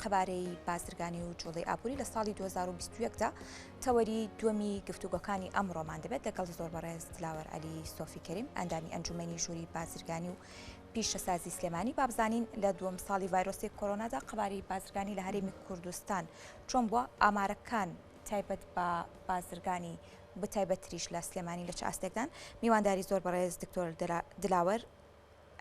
قەبارەی بازرگانی و جوڵەی ئابووری لە ساڵی 2021 دا تەوەری دووەمی گفتوگۆکانی ئەمڕۆمان دەبێت لەگەڵ زۆر بەڕێز دلاوەر عەلی سۆفی کەریم ئەندامی ئەنجومەنی ژووری بازرگانی و پیشەسازی سلێمانی با بزانین لە دووەم ساڵی ڤایرۆسی کۆرۆنادا قەبارەی بازرگانی لە هەرێمی کوردستان چۆن بووە ئامارەکان تایبەت بە بازرگانی بتایبەتریش لە سلێمانی لە چ ئاستێکدان میوانداری زۆر بەڕێز دکتۆر دلاوەر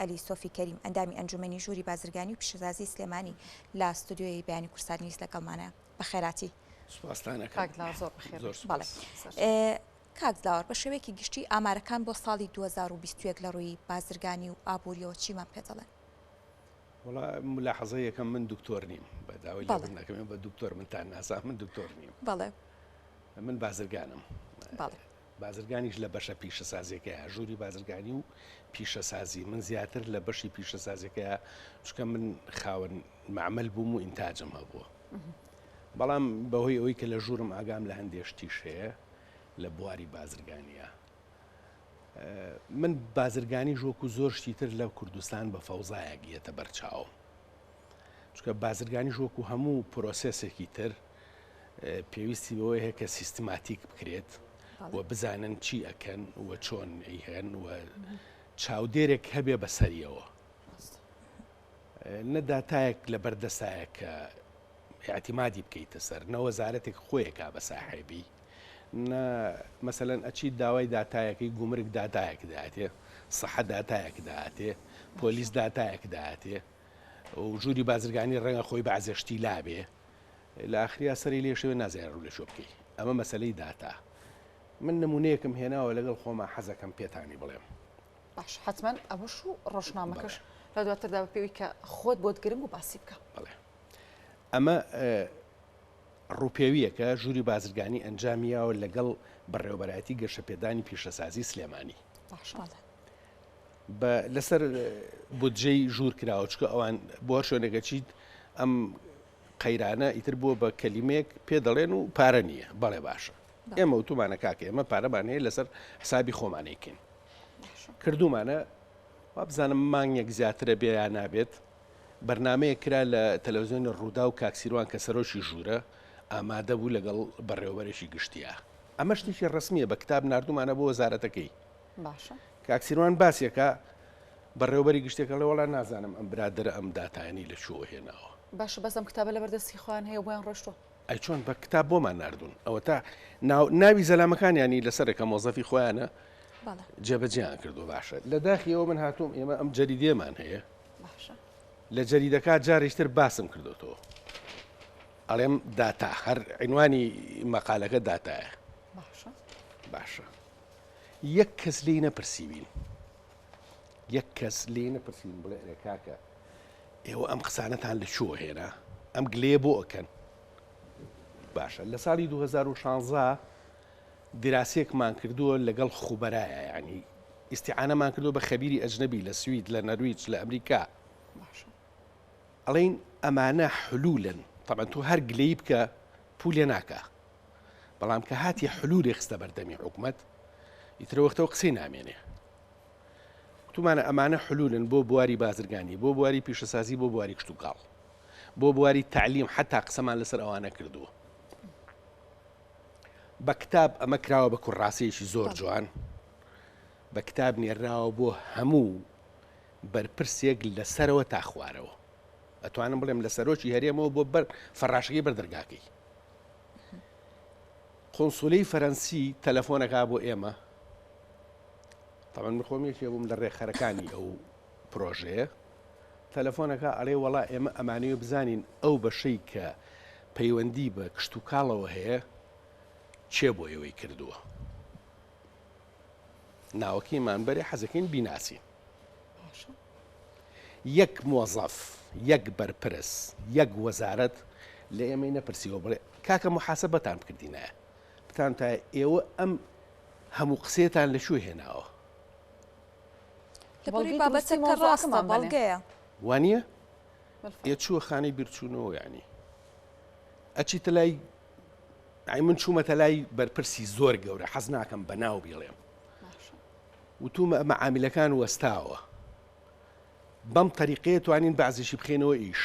عەلی سۆفی کەریم ئەندامی ئەنجومەنی ژووری بازرگانی و پیشەسازی سلێمانی لە ستۆدیۆی بەیانی کوردسات نیوز لەگەڵمانە بەخێراتی. سوپاستان ئەکەم. کاک دلاوەر زۆر بەخێر زۆر بێی. بەڵێ سوپاس. کاک دلاوەر بە شێوەیەکی گشتی ئامارەکان بۆ ساڵی 2021 لە ڕووی بازرگانی و ئابووریەوە چیمان پێ دەڵێن؟ وەڵا ملاحەزە یەکەم من دکتۆر نیم بە داوای بەڵێ. لێبوردن ئەکەم بە دکتۆر منتان ناسا من دکتۆر نیم. بەڵێ. من بازرگانم. بەڵێ. بازرگانیش لە بەشە پیشەسازیەکەیە، ژووری بازرگانی و پیشەسازی، من زیاتر لە بەشی پیشەسازیەکەیە چونکە من خاوەن مەعمەل بووم و ئینتاجم هەبووە. بەڵام بەهۆی ئەوەی کە لە ژوورم ئاگام لە هەندێ شتیش هەیە لە بواری بازرگانیە. من بازرگانیش وەکو زۆر شتی تر لە کوردستان بە فەوزایەک یەتە بەرچاوم. چونکە بازرگانیش وەکو هەموو پرۆسێسێکی تر پێویستی بەوەی هەیە کە سیستماتیک بکرێت و بزانن چی ئەکەن و چۆن ئەیهەن و چاودێرێک هەبێ بەسەریەوە نە داتایەک لە بەردەسایە کە اعتمادی بکەیتە سەر نە وەزارەتێک خۆیەکا بە ساحێبی نە مەسەلەن ئەچیت داوای داتایەکەی گومرگ داتایەک داتێ سەحە داتایەک داتێ پۆلیس داتایەک داتێ و ژووری بازرگانی ڕەنگە خۆی بەعزێ شتی لابێ لە ئاخریا سەری لێ شێوێ نازانێ ڕوو لە کوێ بکەی ئەمە مەسەلەی داتا من نمونەیەکم هێناوە لەگەڵ خۆما حەزەکەم پێتانی بڵێم. باش حەتمەن ئەوەش و ڕۆژنامەکەش لە دواتردا بە پێوی کە خۆت بۆت گرنگ و باسی بکە. بەڵێ ئەمە ڕووپێوییەکە ژووری بازرگانی ئەنجامیاوە لەگەڵ بەڕێوەبەرایەتی گەشەپێدانی پیشەسازی سلێمانی. باشە. بە لەسەر بودجەی ژوور کراوە چکە ئەوان بۆ هەر شوێنێکە چیت ئەم قەیرانە ئیتر بووە بە کەلیمەیەک پێ دەڵێن و پارە نییە بەڵێ باشە ئێمە وتومانە کاکە ئێمە پارەمان هەیە لەسەر حسابی خۆمانەیکەین کردومانە وابزانم مانگێک زیاترە بێ یا نابێت بەرنمەیە کرا لە تەلەڤزیۆنی ڕوودا و کاک سیروان کە سەرۆکی ژوورە ئامادە بوو لەگەڵ بەڕێوەبەرێکی گشتیە ئەمە شتێکی ڕسمیە بە کتاب نردومانە بۆ وەزارەتەکەی باشە. کاک سیروان باسیەکا بەڕێوەبەری گشتێک ئەڵێ وەڵا نازانم ئەم برادەرە ئەم داتایەنی لە کوێوە هێناوە. باشە بەس ئەم کتابە لەبەر دەستی خۆیان هەیە و بۆیان ڕۆشتوە. ئەی چۆن بە کتاب بۆمان ناردوون ئەوەتا ناو ناوی زەلامەکانیانی لەسەرە کە مۆزەفی خۆیانە بەڵێ. جێبەجێیان کردووە باشە لە داخی ئەوە من هاتووم ئێمە ئەم جەریدەیەمان هەیە باشە. لە جەریدەکە جارێکی تر باسم کردۆتەوە ئەڵێم داتا هەر عینوانی مەقالەکە داتایە باشە. باشە یەک کەس لێی نەپرسیوین یەک کەس لێی نەپرسیوین بڵێ ئەرێ کاکە ئێوە ئەم قسانەتان لە کوێوە هێنا ئەم گلەیە بۆ ئەکەن باشە لە ساڵی 2016 دراسێکمان کردووە لەگەڵ خوبەرایە ینی ئیسیعانەمان کردو بە خەبیری ئەجنەبی لە سوید لە نەرویج لە ئەمریکا ئەڵێن ئەمانە حلولن طبعا تۆ هەر گلەی بکە پولێ ناکە بەڵام کە هاتی حلولی خستە بەردەمی حکومەت ئیتر وەختەوە قسەی نامێنێ وتومانە ئەمانە حلولن بۆ بواری بازرگانی بۆ بواری پیشەسازی بۆ بواری کشتوکاڵ بۆ بواری تعلیم حتا قسەمان لەسەر ئەوانە کردووە بە کتاب ئەمە کراوە بە کوڕاسەیەکی زۆر جوان بە کتاب نێراوە بۆ هەموو بەرپرسێک لەسەرەوە تا خوارەوە ئەتوانم بڵێم لە سەرۆکی هەرێمەوە بۆ بەر فەراشەکەی بەر دەرگاکەی قونسولی فەرەنسی تەلەفۆنەکا بۆ ئێمە تەبعەن من خۆم یەکێ بووم لە ڕێکخەرەکانی ئەو پرۆژەیە تەلەفۆنەکە ئەڵێ وەڵا ئێمە ئەمانەوێ بزانین ئەو بەشەی کە پەیوەندی بە کشتوکاڵەوە هەیە کێ بۆ ئێوەی کردووە ناوەکەیمان بەرێ حەزەکەین بیناسین یەک مۆزەف، یەک بەرپرس، یەک وەزارەت لە ئێمەی نەپرسیوە بڵێ کاکە موحاسەبەتان بکردینایە بتانوتایە ئێوە ئەم هەموو قسەیەتان لە کوێ هێناوە؟ لە بەڵگەی بابەتەکە ڕاستە بەڵگەیە. وانییە؟ ئێ چووە خانەی بیرچوونەوە یانی ئەچیتە لای ئەی من چوومەتە لای بەرپرسی زۆر گەورە حەز ناکەم بە ناو بیڵێم وتومە مەعامیلەکان وەستاوە بەم تەریقەیە توانین بەعزیشی بخەینەوە ئیش.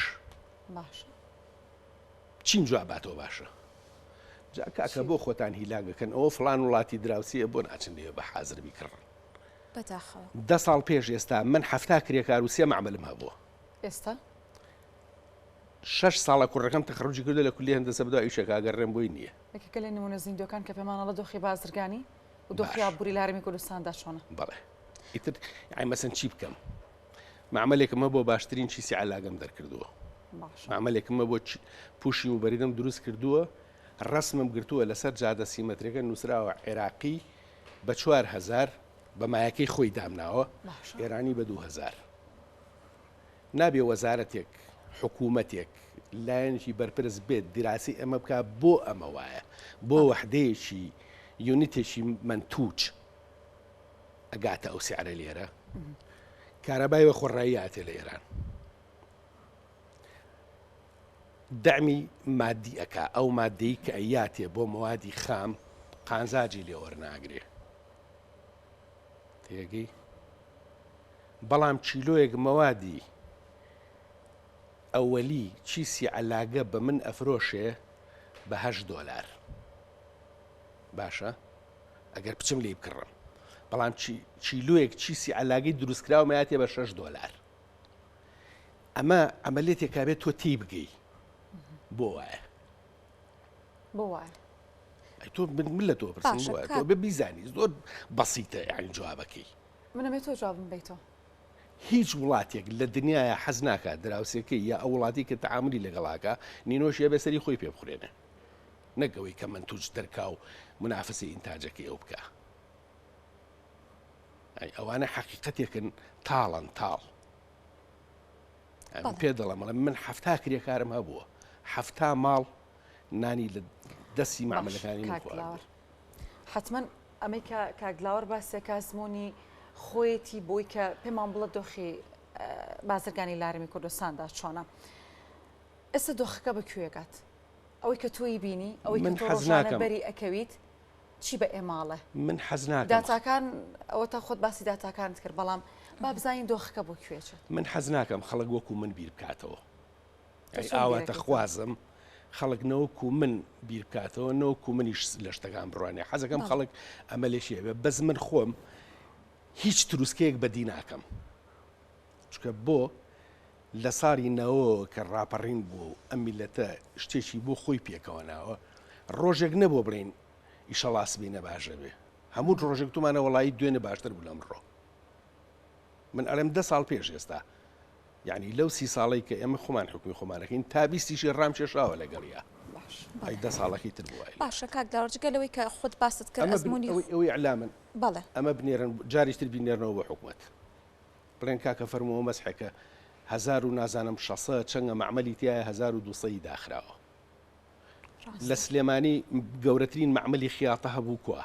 باشە. چیم جواب باتەوە باشە؟ جا کاکە بۆ خۆتان هیلاک ئەکەن ئەوە فڵان وڵاتی دراوسێیە بۆ ناچن لەوێ بە حازر بیکڕن؟ بەداخەوە. دە ساڵ پێش ئێستا من 70 کرێکار و سێ مەعمەلم هەبووە. ئێستا؟ شەش ساڵە کوڕەکەم تەخەروجی کردووە لە کولیە هەندەسە بەدوا ئیشێکا ئەگەڕێم بۆی نییە. یەکێکە لە نموونە زیندووەکان کە پێمان ئەڵێ دۆخی بازرگانی و دۆخی باش. ئابووری لە هەرێمی کوردستاندا چۆنە. بەڵێ ئیتر یانی مەسەن چی بکەم؟ مەعمەلێکم هەبووە باشترین چیسی عەلاگەم دەرکردووە. باشە. مەعمەلێکم هەبووە پوشی موبەریدەم دروست کردووە ڕەسمم گرتووە لەسەر جادە سیمەترەکە نووسراوە عێراقی بە 4000 بە مایەکەی خۆی دامناوە باشە. ئێرانی بە 2000 نابێ وەزارەتێک حکوومەتێک لایەنێکی بەرپرس بێت دیراسی ئەمە بکە بۆ ئەمە وایە بۆ وەحدەیەکی یونیتێکی مەنتوج ئەگاتە ئەو سعرە لێرە کارەبای وە خۆڕایی هاتێ لە ئێران دەعمی مادی ئەکا ئەو مادەی کە ئەیاتێ بۆ مەوادی خام قانزاجی لێ وەرناگرێ تێگەی بەڵام کیلۆیەک مەوادی ئەوەلی کیسی عەلاگە بە من ئەفرۆشێ بە هەشت دۆلار باشە ئەگەر بچم لێی بکڕم بەڵام کیلۆیەک کیسی عەلاگەی دروستکراو مایاتێ بە 6 دۆلار ئەمە عملیەتێکا بێت تۆ تێی بگەی بۆ وایە بۆ وایە ئەی تۆ من لە تۆ پرسم باشە بۆ وایە تۆ کاک بێ بیزانی زۆر بەسیتە یعنی جوابەکەی منەمێ تۆ جوابم بیتەوە هیچ وڵاتێک لە دنیاە حەز ناکات دراوسێکەی یا ئەو وڵاتی کە تەعاملی لەگەڵاکە نینۆشیە بێ سەری خۆی پێ بخورێنێ نەک ئەوەی کە مەنتوج دەرکا و منافسی ئینتاجەکەی ئەو بکا ئەی ئەوانە حەقیقەتێکن تاڵن تاڵ ئەم پێ دەڵێم ئەڵێم من حەفتا کرێکارم هەبووە حەفتا ماڵ نانی لە دەستی مامەلەکانی من خواردووە. حتمما ئەمەی کە کاک دلاوەر باسێکە ئەزموونی خۆیەتی بۆی کە پێمان بڵێ دۆخی بازرگانی لارمی کوردستاندا چۆنە ئێستا دۆخەکە بە کوێ گات ئەوەی کە تۆی بینی ئەوەی من کە تۆ حەز ڕۆژانە ناکەم. بەری ئەکەویت چی بە ئێماڵێ من حەز ناکەم داتاکان ئەوە تا خۆت باسی داتاکانت کرد بەڵام با بزانین دۆخەکە بۆ کوێ چێت من حەز ناکەم خەڵک وەکو من بیر بکاتەوە تۆ یعنی چۆن ئاواتە بیرەکەیتەوە؟ خوازم خەڵک نەوەکو من بیر بکاتەوە نەوەکو منیش لە شتەکان بڕوانێ حەزەکەم بەڵێ. خەڵک ئەمە لێشی هەبێ بەس من خۆم هیچ تروسکەیەک بەدی ناکەم چونکە بۆ لە ساڵی نەوەوە کە ڕاپەڕین بووە و ئەم میللەتە شتێکی بۆ خۆی پێکەوە ناوە، ڕۆژێک نەبووە بڵێین ئیشەڵا سبەینە باش ئەبێ. هەموو ڕۆژێک وتومانە وەڵایی دوێنێ باشتر بوو لەمڕۆ. من ئەڵێم دە ساڵ پێش ئێستا یعنی لەو سی ساڵەی کە ئێمە خۆمان حکومی خۆمانەکەین تا بیستیشی ڕام کێشاوە لەگەڵیا. باش. ئەی دە ساڵەکەی تر بووە. باشە کاک دلاوەر جگە لەوەی کە خۆت باست کرد ئەمە بن- ئەزموونی ئەوەی ئەوەی ئیعلامن بەڵێ. ئەمە بنێرن جاریش تر بینێرنەوە بۆ حکومەت. بڵێن کاکە فەرموو ئەو مەسحێکە هەزارو نازانم شەسە چەنگە مەعمەلی تیایە 1200 ی داخراوە لە سلێمانی گەورەترین مەعمەلی خیاطە هەبوو کوا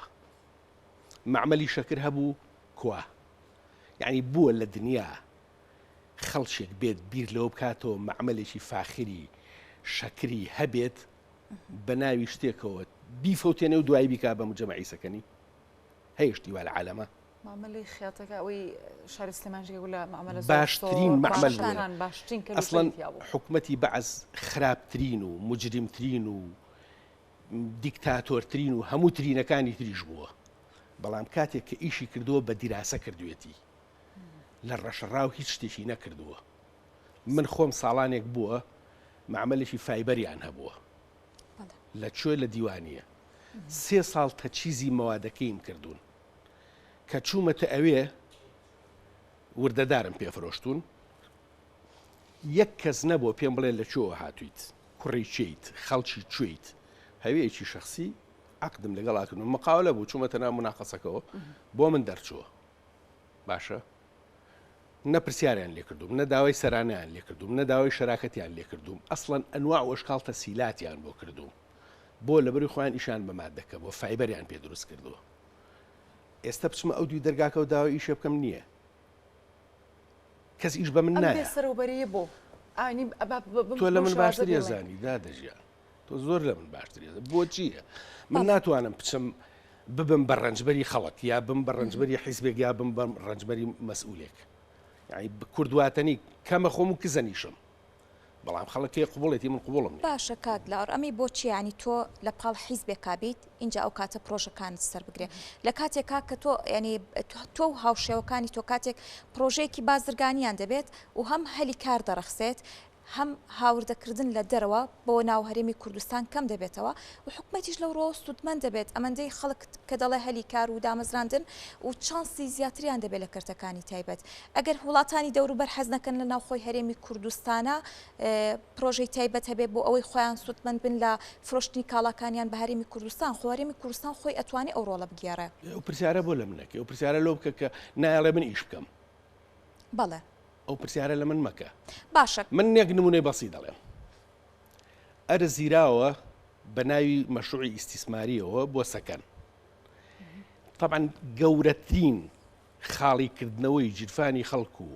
مەعمەلی شەکر هەبوو کوا یعنی بووە لە دنیا خەڵکێک بێت بیر لەوە بکاتەوە مەعمەلێکی فاخری شەکری هەبێت بە ناوی شتێکەوە بیفەوتێنێ و دوایی بیکا بە مجەمەعی سەکەنی هەیە شتی وا لە عالەمە. مەعمەلی خیاتەکە ئەوەی شاری سلێمانی جگە لە مەعمەلە زۆر باشترین زۆر مەعمەل بوو. باشەکان باشترین کەلوپەلی ئەسڵەن تیا بوو. حکومەتی بەعس خراپترین و موجریمترین و دیکتاتۆرترین و هەموو ترینەکانی تریش بووە بەڵام کاتێک کە ئیشی کردووە بە دیراسە کردوێتی لە ڕەشەڕاو هیچ شتێکی نەکردووە من خۆم ساڵانێک بووە مەعمەلێکی فایبەریان هەبووە لە کوێ لە دیوانیە سێ ساڵ تەچیزی مەوادەکەیم کردوون کە چوومەتە ئەوێ وردەدارم پێ فرۆشتوون یەک کەس نەبووە پێم بڵێ لە کوێوە هاتوویت کوڕی کێیت خەڵکی کوێیت هەوەیەکی شخصی عقدم لەگەڵا کردم مقاولە بوو چوومەتە ناو مناقەسەکەەوە بۆ من دەرچووە باشە نە پرسیاریان لێکردوم نە داوای سەرانیان لێکردوم نە داوای شەراکەتیان لێکردوم ئەسڵەن ئەنواع و ئەشکاڵ تەسهیلاتیان بۆ کردوم بۆ لەبەری خۆیان ئیشیان بە مادەکە بۆ فایبەریان پێ دروست کردووە ئێستا بچمە ئەو دوی دەرگاکە و داوای ئیشێ بکەم نییە کەس ئیش بە من ئەم نایە بێسەرەوبەرییە بۆ ئاینی ئەبا بم تۆ لە بەو من شێوازە باشتر بڵێ. ێزانی دادەژیان تۆ زۆر لە من باشتر ێزانی بۆچیە من ناتوانم بچم ببم بە ڕەنجبەری خەڵک یا بم بە ڕەنجبەری حیزبێک یا بم بە ڕەنجبەری مەسئولێک یعنی کوردواتەنی کەمە خۆم و کزەنیشم. بەڵام خەڵک پێی قبوڵێتی من قبوڵم نیە. باشە کاک لاوەر ئەمەی بۆ چیە یانی تۆ لە پاڵ حیزبێکا بیت ئینجا ئەو کاتە پرۆژەکانت سەر بگرێ لە کاتێکا کە تۆ یانی تۆ و هاوشێوەکانی تۆ کاتێک پرۆژەیەکی بازرگانیان دەبێت و هەم هەلی کار دەڕەخسێت هەم هاوردەکردن لە دەرەوە بۆ ناو هەرێمی کوردستان کەم دەبێتەوە و حکومەتیش لەو ڕووەوە سوودمەند دەبێت، ئەمەندەی خەڵک کە دەڵێ هەلی کار و دامەزراندن و چانسی زیاتریان دەبێت لە کەرتەکانی تایبەت. ئەگەر وڵاتانی دەوروبەر حەز نەکەن لە ناوخۆی هەرێمی کوردستانا پرۆژەی تایبەت هەبێت بۆ ئەوەی خۆیان سوودمەند بن لە فرۆشتنی کاڵاکانیان بە هەرێمی کوردستان، خۆ هەرێمی کوردستان خۆی ئەتوانێ ئەو ڕۆڵە بگێڕێ. ئەو پرسیارە بۆ لە من ئەکەی؟ ئەو پرسیارە لەو بکە کە نایەڵێ من ئیش بکەم. بەڵێ. ئەو پرسیارە لە من مەکە. باشە. من یەک نمونەی بەسیت دەڵێم. ئەرز گیراوە بە ناوی مەشروعی ئیستیسماریەوە بۆ سەکەن. تەبعەن گەورەترین خاڵی کردنەوەی جیرفانی خەڵک و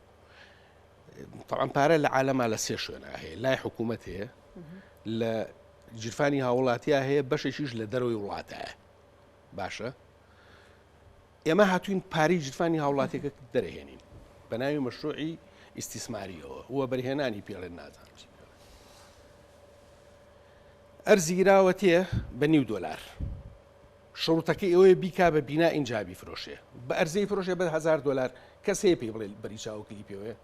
تەبعەن پارە لە عالەما لە سێ شوێنا هەیە لای حکوومەت هەیە لە جیرفانی هاوڵاتیا هەیە بەشێکیش لە دەرەوەی وڵاتایە باشە ئێمە هاتوین پارەی جیرفانی هاوڵاتیەکە دەرەهێنین بە ناوی مەشروعی ئیستیسماریەوە وەبەرهێنانی پێڵێن نازانم چی پێڵێن ئەرزی گیراوەتێ بە نیو دۆلار شڕوتەکەی ئەوەیە بیکا بە بینا ئینجا بیفرۆشێ بە ئەرزەی فرۆشێ بە هەزار دۆلار کەس هەیە پێی بڵێ بەری چاوکلی پێوەیە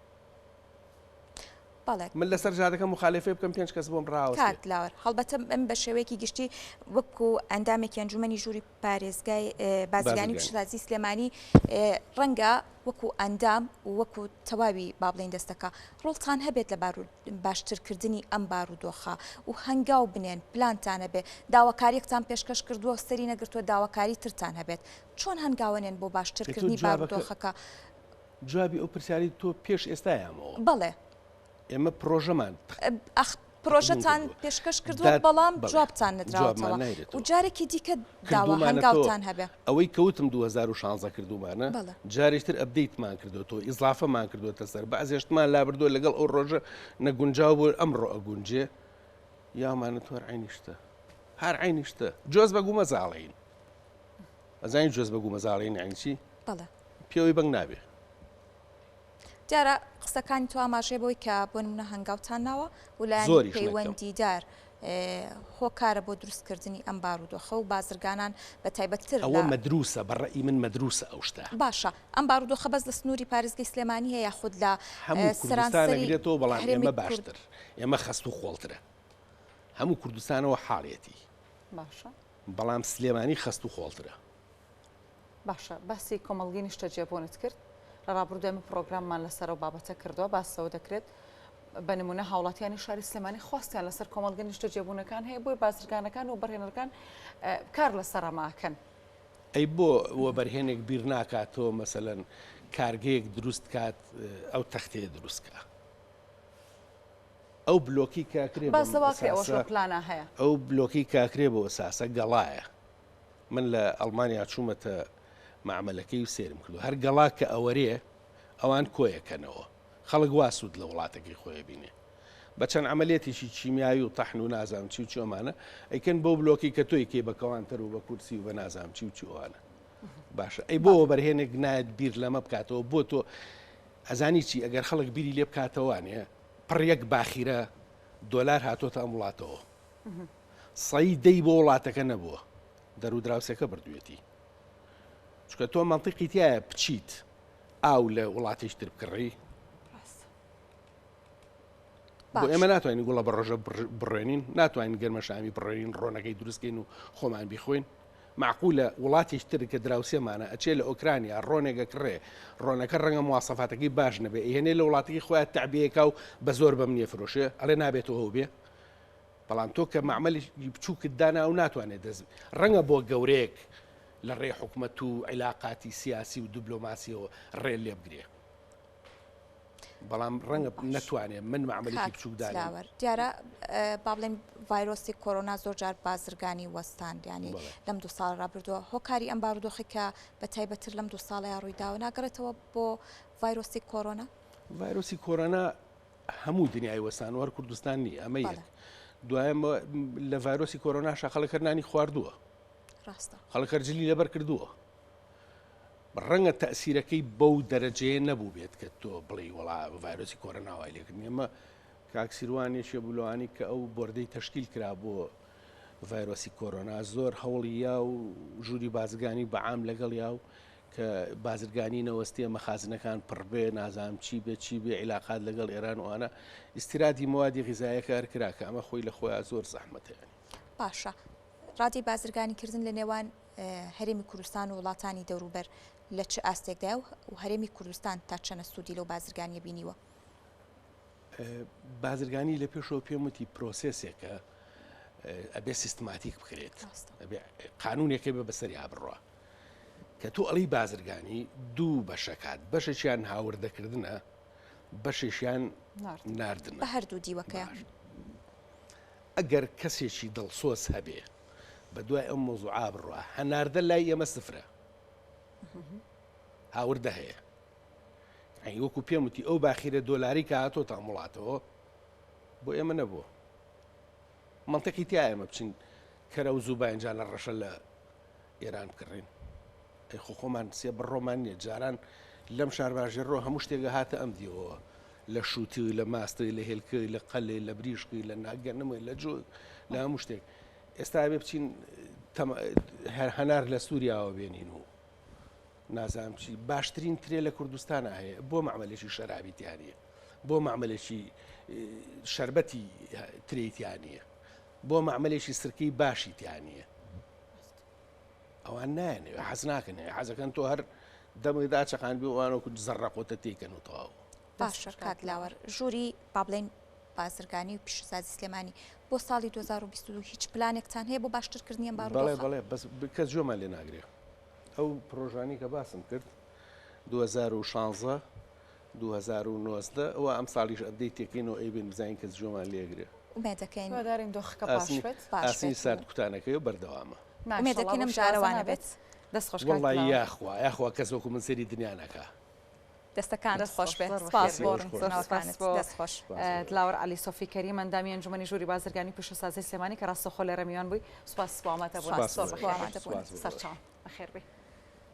بەڵێ. من لەسەر جادەکە موخالێفەی بکەم پێنج کەس بۆم ڕاوەستێ. کاک دلاوەر هەڵبەتە من بە شێوەیەکی گشتی وەکو ئەندامێکی ئەنجومەنی ژووری پارێزگای بازرگانی و پیشەسازی سلێمانی ڕەنگە وەکو ئەندام و وەکو تەواوی با بڵێین دەستەکە ڕۆڵتان هەبێت لە باشترکردنی ئەم بارودۆخە و هەنگاو بنێن پلانتان هەبێ داواکاریەکتان پێشکەش کردووە سەری نەگرتووە داواکاری ترتان هەبێت چۆن هەنگاوەنێن بۆ باشترکردنی بارودۆخەکە؟ جوابی ئەو پرسیارەی تۆ پێش ئێستا یامەوە. بەڵێ. ئێمە پرۆژەمان ئەخ پرۆژەتان پێشکەش کردووە بەڵام جوابتان نەدراوەتەوە و جارێکی دیکە داوا هەنگاوتان هەبێ. ئەوەی کە وتم 2016 کردوومانە جارێکی تر update مان کردووەتەوە ئیزافەمان کردووەتە سەر بەعزێ شتمان لابردووە لەگەڵ ئەو ڕۆژە نەگونجاو بوو ئەمڕۆ ئەگونجێ یامانە تۆ هەر عەینی شتە هەر عەینی شتە جۆز بە گومەزاڵین ئەزانی جۆز بە گومەزاڵین یانی چی؟ بەڵێ. پێوەی بەنگ نابێ. دیارە قسەکانی تۆ ئاماژەیە بەوەی کە بۆ نمونە هەنگاوتان ناوە و لایەنی پەیوەندیدار هۆکارە بۆ دروستکردنی ئەم بارودۆخە و بازرگانان بە تایبەتتر ئەوە مەدروسە بە ڕەئی من مەدروسە ئەو شتە. باشە ئەم بارودۆخە بەس لە سنووری پارێزگەی سلێمانی هەیە یاخود لە هەموو کوردستان ئەگرێتەوە بەڵام ئێمە باشتر ئێمە خەست و خۆڵترە هەموو کوردستانەوە حاڵیەتی باشە بەڵام سلێمانی خەست و خۆڵترە. باشە باسی کۆمەڵگەی نیشتەجێبوونت کرد، لە ڕابردوو ئێمە پڕۆگراممان لەسەر ئەو بابەتە کردووە، باس لەوە دەکرێت بە نمونە هاوڵاتیانی شاری سلێمانی خواستیان لەسەر کۆمەڵگە نیشتەجێبوونەکان هەیە بۆیە بازرگانەکان و وەبەرهێنەرەکان کار لەسەر ئەمە ئەکەن. ئەی بۆ وەبەرهێنێک بیر ناکاتەوە مەسەلەن کارگەیەک دروست کات ئەو تەختەیە دروست کا؟ ئەو بلۆکی کاکرێ باس لەوە کرێ ئەوەش لە پلانا هەیە. ئەو بلۆکی کاکرێ بۆ ئەساسە گەڵایە. من لە ئەڵمانیا چوومەتە مەعمەلەکەی و سەیرم کردووە هەر گەڵا کە ئەوەرێ ئەوان کۆیەکەنەوە خەڵک وا سوود لە وڵاتەکەی خۆی بینێ بە چەند عملیەتێکی کیمیاوی و تەحن و نازانم چی و چی ئەمانە ئەیکەن بەو بلۆکی کە تۆی کەی بە کەوانتەر و بە کورسی و بە نازانم چی و چی ئەوانە باشە ئەی بۆ وەبەرهێنێک نایەت بیر لەمە بکاتەوە بۆ تۆ ئەزانی چی ئەگەر خەڵک بیری لێ بکاتەوانێ پڕ یەک باخیرە دۆلار هاتۆتە ئەم وڵاتەوە سەی دەی بۆ وڵاتەکە نەبووە دەرو دراوسێکە بردوێتی چونکە تۆ مەنتیقی تایە بچیت ئاو لە وڵاتێکی تر بکڕی بۆ ئێمە ناتوانین گوڵە بە ڕۆژە بڕێنین ناتوانین گەرمە شامی بڕێنین ڕۆنەکەی دروستکەین و خۆمان بیخۆین معقولە وڵاتێک تر کە دراوسێمانە ئەچێ لە ئۆکرانیا ڕۆنێک ئەکڕێ ڕۆنەکە ڕەنگە مواسەفاتەکەی باش نەبێ ئەیهێنێ لە وڵاتەکەی خۆیان تەعبیەکا و بە زۆر بە منیە فرۆشێ ئەڵێ نابێتەوە هەو بێ بەڵام تۆ کە مەعمەلێکی بچووکت دانا ئەو ناتوانێت دەست ڕەنگە بۆ گەورەیەک لە ڕێی حکومەت و عیلاقاتی سیاسی و دبلۆماسیەوە ڕێ لێ بگرێ بەڵام ڕەنگە نەتوانێت من مەعمەلێکی کاک بچووک دانێم. دلاوەر دیارە با بڵێین ڤایرۆسی کۆرۆنا زۆر جار بازرگانی وەستاند یانی بەڵێ. لەم دوو ساڵە ڕابردووە هۆکاری ئەم بارودۆخی کە بە تایبەتتر لەم دوو ساڵەیا ڕوویداوە ناگەڕێتەوە بۆ ڤایرۆسی کۆرۆنا؟ ڤایرۆسی کۆرۆنا هەموو دنیای وەستان و هەر کوردستان نییە ئەمە یەک دوایە لە ڤایرۆسی کۆرۆناشا خەڵک هەر نانی خواردووە ڕاستە خەڵک هەر جلی لەبەر کردووە ڕەنگە تەسیرەکەی بەو دەرەجەیە نەبوو بێت کە تۆ بڵێ وڵا ڤایرۆسی کۆرۆنا وای لێکردن ئێمە کاک سیروان یەکێ بوو لەوانەی کە ئەو بۆردەی تەشکیل کرا بۆ ڤایرۆسی کۆرۆنا زۆر هەوڵی یا و ژووری بازرگانی بەعام لەگەڵ یا و کە بازرگانی نەوەستێ مەخازنەکان پڕبێ نازانم چی بێ چی بێ عیلاقات لەگەڵ ئێران وانە ئیستیرادی موادی غیزایەکە هەر کرا کە ئەمە خۆی لە خۆیان زۆر زەحمەتە یانی. باشە ڕادەی بازرگانی کردن لە نێوان هەرێمی کوردستان و وڵاتانی دەوروبەر لە چ ئاستێکدایە و هەرێمی کوردستان تا چەنە سوودی لەو بازرگانیە بینیوە؟ بازرگانی لە پێشەوە پێم وتی پرۆسێسێکە ئەبێ سیستماتیک بکرێت قانونێکە بە بەسەریا بڕە کە تۆ ئەڵی بازرگانی دوو بەشەکات بەشێکیان هاوردەکردنە بەشێکیان ناردن بە هەردوو دیوەکە ئەگەر کەسێکی دڵسۆز هەبێ بە دوای ئەم مۆزوعا بڕە هەناردە لای ئێمە سفرە هاوردە هەیە یانی وەکو پێم وتی ئەو باخیرە دۆلاری کە هاتۆتە ئەم وڵاتەوە بۆ ئێمە نەبووە منطقی تیا ئێمە بچین کەرە و زوو باینجانە ڕەشە لە ئێران بکڕین ئەی خۆ خۆمان سێ بڕۆمان نییە جاران لەم شارباژێڕۆ هەموو شتێکە هاتە ئەم دیەوە لە شووتی لە ماستی لە هێلکەی لە قەلێ لە بریشکی لە ناگەنمە لە جۆ لە هەموو شتێک ئێستا بێ بچین هەنار لە سووریاوە بێنین و نازانم چی باشترین ترێ لە کوردستانا هەیە بۆ مەعمەلێکی شەرابی تیا نییە بۆ مەعمەلێکی شەربەتی ترێی تیا نییە بۆ مەعمەلێکی سرکەی باشی تیا نییە ئەوان نایەنەوە حەز ناکەن حەزەکەن تۆ هەر دەمێک داچەقان بێ وانەکو زەڕەقۆتە تێکەن و تەواو باشە کاک لاوەر ژووری با بڵێین بازرگانی و پیشەسازی سلێمانی بۆ ساڵی 2022 هیچ پلانێکتان هەیە بۆ باشترکردنی ئەم بارودۆخە؟ بەڵێ بەڵێ بەس کەس گوێمان لێ ناگرێ ئەو پرۆژانەی کە باسم کرد 2016 2019 ئەوە ئەم ساڵیش update ێکەینەوە ئەیبین بزانین کەس گوێمان لێگرێ. ئومێدەکەین هیوادارین دۆخەکە باش بێت. ئاسنی سارد کوتانەکەی و بەردەوامە. ئومێدەکەین ئەم جارە وا نەبێت. دەست خۆش کاک وەڵڵا یاخوا یاخوا کەس وەکو من سەیری دنیا نەکا. دەستەکانت خۆش بێت سپاس بۆ ڕوونکردنەوەکانت دەست خۆش. دلاوەر عەلی سۆفی کەریم ئەندامی ئەنجومەنی ژووری بازرگانی و پیشەسازی سلێمانی کە ڕاستەوخۆ لێرە میوان بووی سوپاس بۆ ئامادەبوونت. سوپاس بۆ ئامادەبوونت. سەرچاوم بەخێربێی.